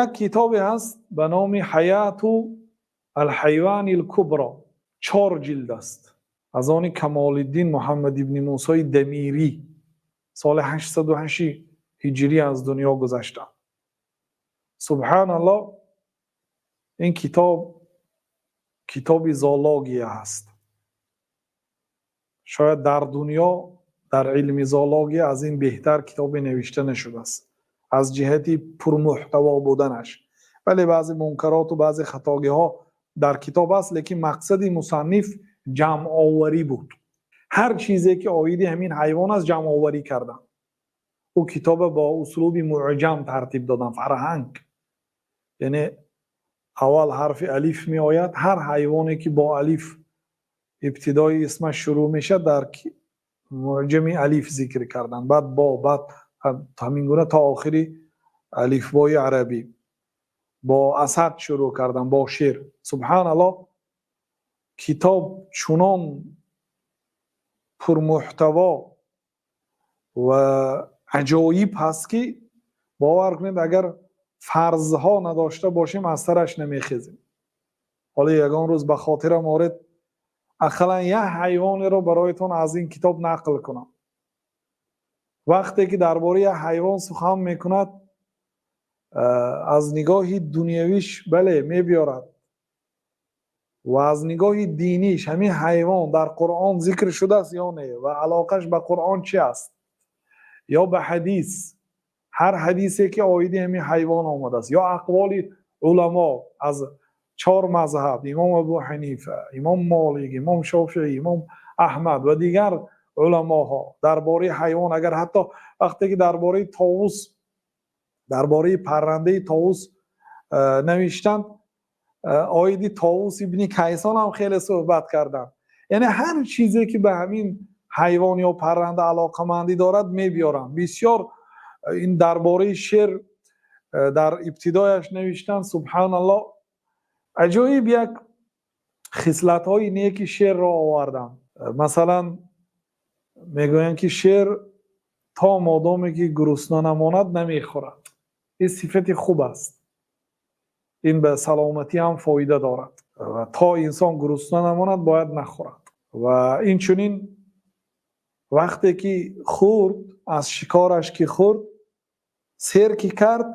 Як китобе ҳаст ба номи «Ҳаёту ал-ҳайвони ал-кубро», чор ҷилд аст, аз они Камолиддин Муҳаммад ибни Мусои Дамирӣ, соли 808 ҳиҷрӣ аз дунё гузашта. Субҳоналлоҳ, ин китоб китоби зоология ҳаст. Шояд дар дунё дар илми зоология аз ин беҳтар китобе навишта нашудааст аз ҷиҳати пурмуҳтаво буданаш. Вале баъзе мункароту баъзе хатогиҳо дар китоб аст, лекин мақсади мусанниф ҷамъоварӣ буд. Ҳар чизе ки оиди ҳамин ҳайвон аст, ҷамъоварӣ кардан. Ӯ китоба бо услуби муъҷам тартиб додан, фарҳанг, яъне аввал ҳарфи алиф меояд, ҳар ҳайвоне ки бо алиф ибтидои исмаш шурӯъ мешавад, дар муъҷами алиф зикр кардан, баъд бо, баъд ҳамин гуна то охири алифбои арабӣ. Бо асад шурӯъ кардан, бо шер. Субҳоналлоҳ, китоб чунон пурмуҳтаво ва аҷоиб ҳаст, ки бовар кунед, агар фарзҳо надошта бошем, аз сараш намехезем. Ҳоло ягон рӯз ба хотирам оред, ақаллан як ҳайвонеро бароятон аз ин китоб нақл кунам. Вақте ки дар бораи як ҳайвон сухан мекунад, аз нигоҳи дунявиш, бале, мебиёрад ва аз нигоҳи диниш ҳамин ҳайвон дар Қуръон зикр шудааст ё не ва алоқаш ба Қуръон чи аст ё ба ҳадис, ҳар ҳадисе ки оиди ҳамин ҳайвон омадааст, ё ақволи уламо аз чор мазҳаб: имом Абу Ҳанифа, имом Молик, имом Шофиӣ, имом Аҳмад ва дигар уламоҳо дар бораи ҳайвон. Агар ҳатто вақте ки дар бораи товус, дар бораи паррандаи товус навиштанд, оиди Товус ибни Кайсон ҳам хеле суҳбат карданд. Яъне ҳар чизе ки ба ҳамин ҳайвон ё парранда алоқамандӣ дорад, мебиёранд. Бисёр ин дар бораи шер дар ибтидояш навиштанд. Субҳоналлоҳ, аҷоиб як хислатҳои неки шерро оварданд. Масалан, мегӯянд, ки шер то модоме ки гурусна намонад, намехӯрад. Ин сифати хуб аст, ин ба саломатӣ ҳам фоида дорад. Ва то инсон гурусна намонад, бояд нахӯрад. Ва инчунин вақте ки хӯрд, аз шикораш ки хӯрд, сер ки кард,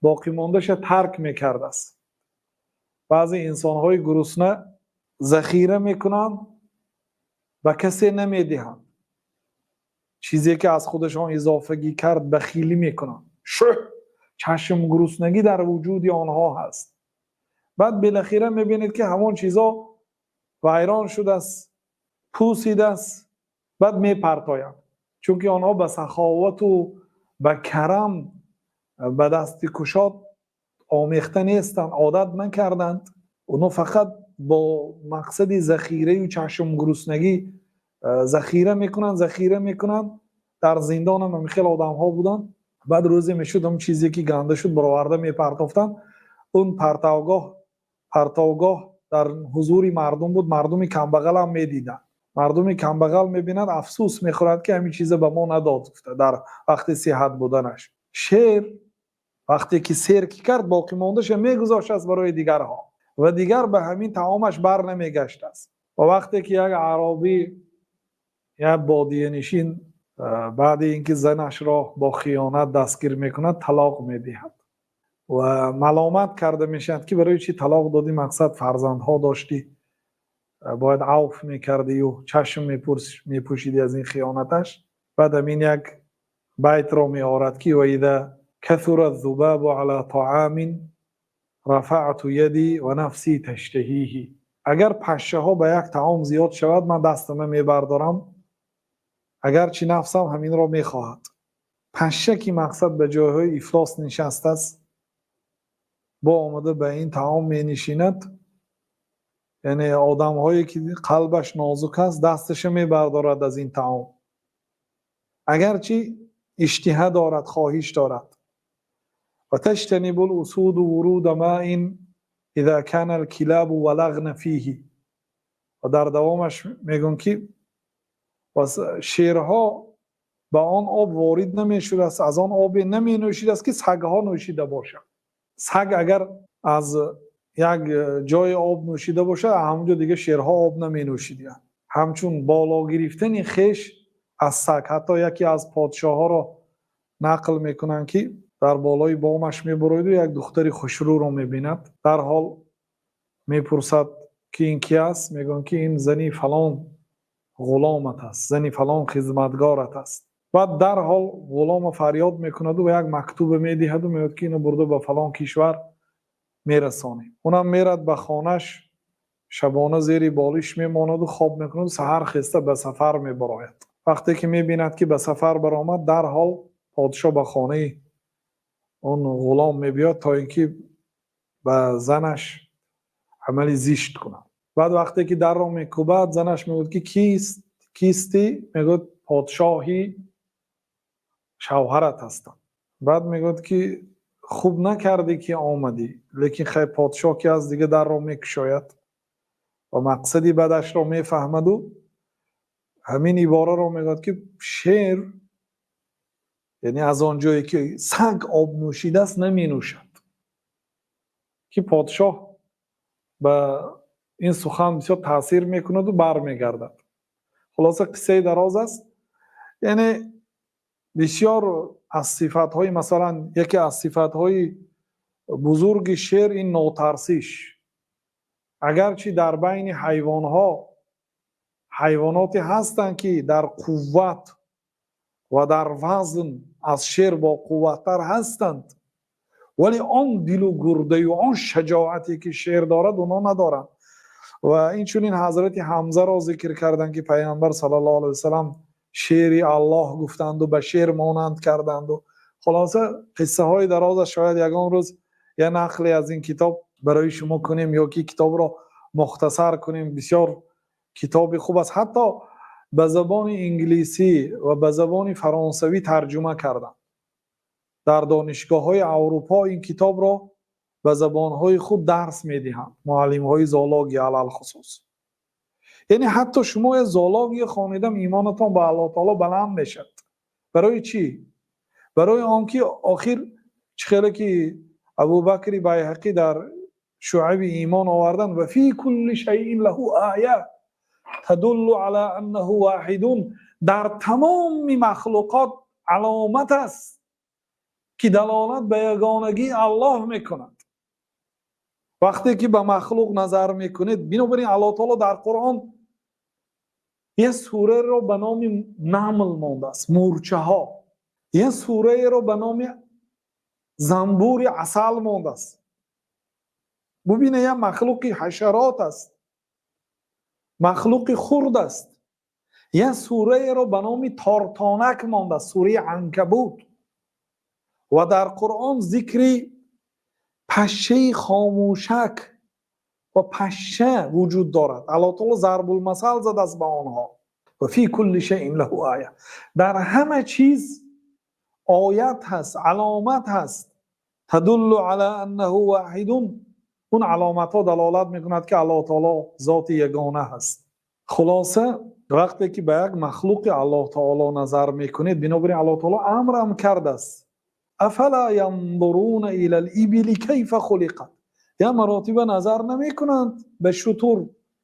боқимондаша тарк мекардааст. Баъзе инсонҳои гурусна захира мекунанд, ба касе намедиҳанд. Чизе ки аз худашон изофагӣ кард, бахилӣ мекунанд. Шӯҳ, чашмгуруснагӣ дар вуҷуди онҳо ҳаст. Баъд билахира мебинед, ки ҳамон чизо вайрон шудааст, пусидааст, баъд мепартоянд, чунки онҳо ба саховату ба карам, ба дасти кушод омехта нестанд, одат накарданд. Онҳо фақат бо мақсади захираю чашмгуруснагӣ захира мекунанд, захира мекунанд. Дар зиндонам ҳам хеле одамҳо буданд. Баъд рӯзе мешуд, ҳам чизе ки ганда шуд, бароварда мепартофтанд. Он партовгоҳ дар ҳузури мардум буд, мардуми камбағал ҳам медиданд. Мардуми камбағал мебинад, афсӯс мехӯрад, ки ҳамин чиза ба мо надод, гуфта, дар вақти сиҳат буданаш. Шер вақте ки сер ки кард, боқимондаша мегузоштааст барои дигарҳо ва дигар ба ҳамин таомаш бар намегаштааст. Ва вақте ки як аъробӣ, як бодиянишин, баъди ин ки занашро бо хиёнат дастгир мекунад, талоқ медиҳад ва маломат карда мешавад, ки барои чӣ талоқ додӣ, мақсад фарзандҳо доштӣ, бояд авф мекардию чашм мепӯшидӣ аз ин хиёнаташ. Баъд ҳамин як байтро меорад, ки وإذا كثر الذباب على طعام رفعت يدي ونفسي تشتهيه. Агар пашшаҳо ба як таом зиёд шавад, ман дастама мебардорам, агарчи нафсам ҳаминро мехоҳад. Пашша ки мақсад ба ҷойҳои ифлос нишастааст, бо омада ба ин таом менишинад. Яъне одамҳое ки қалбаш нозук аст, дасташа мебардорад аз ин таом, агарчи иштиҳа дорад, хоҳиш дорад. وتجتنب الأسود ورود ماء إذا كان الكلاب ولغن فيه. Ва дар давомаш мегӯям, ки шерҳо ба он об ворид намешудааст, аз он обе наменӯшидааст, ки сагҳо нӯшида бошанд. Саг агар аз як ҷои об нӯшида бошад, ҳамонҷо дигар шерҳо об наменӯшиданд. Ҳамчун боло гирифтани хеш аз саг. Ҳатто яке аз подшоҳонро нақл мекунанд, ки дар болои бомаш мебарояд ва як духтари хушрӯ мебинад. Дар ҳол мепурсад, ки ин кӣ аст? Мегӯянд, ки ин зани фалон ғуломат аст, зани фалон хидматгорат аст. Баъд дар ҳол ғуломро фарёд мекунад ва як мактуб медиҳад ва мегӯяд, ки инро бурда ба фалон кишвар мерасонӣ. Ӯ ҳам меравад ба хонааш, шабона зери болиш мемонад ва хоб мекунад ва саҳархеза ба сафар меравад. Вақте ки мебинад, ки ба сафар баромад, дар ҳол подшоҳ ба хонаи он ғулом меояд, то инки ба занаш амали зишт кунад. Баъд вақте ки дарро мекӯбад, занаш мегӯяд, ки кист? Кистӣ? Мегӯяд: подшоҳи шавҳарат ҳастам. Баъд мегӯяд, ки хуб накардӣ, ки омадӣ, лекин хайр, подшоҳ ки аз дигар дарро мекушояд ва мақсади бадашро мефаҳмад ва ҳамин иборатро мегӯяд, ки шер, яъне аз он ҷое ки саг об нӯшидааст, наменӯшад. Ки подшоҳ ба ин сухан бисёр таъсир мекунад ва бармегардад. Хулоса, қиссаи дароз аст. Яъне бисёр аз сифатҳои, масалан, яке аз сифатҳои бузурги шер ин нотарсиш. Агарчи дар байни ҳайвонҳо ҳайвоноте ҳастанд, ки дар қувват ва дар вазн аз шер бо қувваттар ҳастанд, вале он дилу гурдаю он шаҷоате ки шер дорад, онҳо надоранд. Ва инчунин ҳазрати Ҳамзаро зикр карданд, ки Паёмбар саллаллоҳу алайҳи васаллам шери Аллоҳ гуфтанд ва ба шер монанд карданд. Хулоса, қиссаҳои дароз аст. Шояд ягон рӯз як нақле аз ин китоб барои шумо кунем ё ки китобро мухтасар кунем. Бисёр китоби хуб аст. Ҳатто ба забони англисӣ ва ба забони фаронсавӣ тарҷума карданд. Дар донишгоҳҳои Аврупо ин китобро ба забонҳои худ дарс медиҳанд муаллимҳои зоология алалхусус. Яъне ҳатто шумо як зоология хонидам, имонатон ба Аллоҳи таъоло баланд мешавад. Барои чӣ? Барои он ки охир чӣ хеле ки Абӯбакр Байҳақӣ дар Шуъаби имон оварданд: ва фи кулли шайъин лаҳу оя тадуллу ала аннаҳу воҳидун. Дар тамоми махлуқот аломат аст, ки далолат ба ягонагии Аллоҳ мекунад. Вақте ки ба махлуқ назар мекунед, бинобар ин Аллоҳи таъоло дар Қуръон як сураро ба номи Намл мондааст, мӯрчаҳо, як сураеро ба номи занбӯри асал мондааст. Бубинед, як махлуқи ҳашарот аст, махлуқи хурд аст. Як сураеро ба номи тортанак мондааст, сураи Анкабут. Ва дар Қуръон зикри пашшаи хомӯшак ва пашша вуҷуд дорад. Аллоҳи таъоло зарбулмасал задааст ба онҳо. Ва фи кулли шайъин лаҳу оя. Дар ҳама чиз оят ҳаст, аломат ҳаст. Тадуллу ала аннаҳу воҳидун. Он аломатҳо далолат мекунад, ки Аллоҳи таъоло зоти ягона ҳаст. Хулоса, вақте ки ба як махлуқи Аллоҳи таъоло назар мекунед, бинобар ин Аллоҳи таъоло амр ҳам кардааст: афала янзуруна илал ибили кайфа хулиқат. Як маротиба назар намекунанд ба шутур,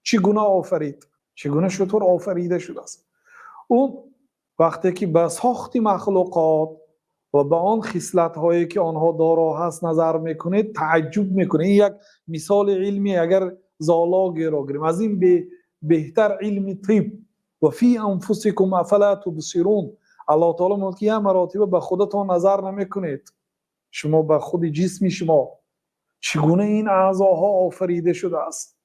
чӣ гуна офарид, чӣ гуна шутур офарида шудааст. Он вақте ки ба сохти махлуқот ва ба он хислатҳое ки онҳо доро ҳаст назар мекунед, таажжуб мекунед. Ин як мисоли илмӣ. Агар зоологияро гирем, аз ин беҳтар илми тиб. Ва фи анфусикум афала тубсирун. Аллоҳ таъоло мегӯяд, ки як маротиба ба худатон назар намекунед шумо, ба худи ҷисми шумо, чӣ гуна ин аъзоҳо офарида шудааст.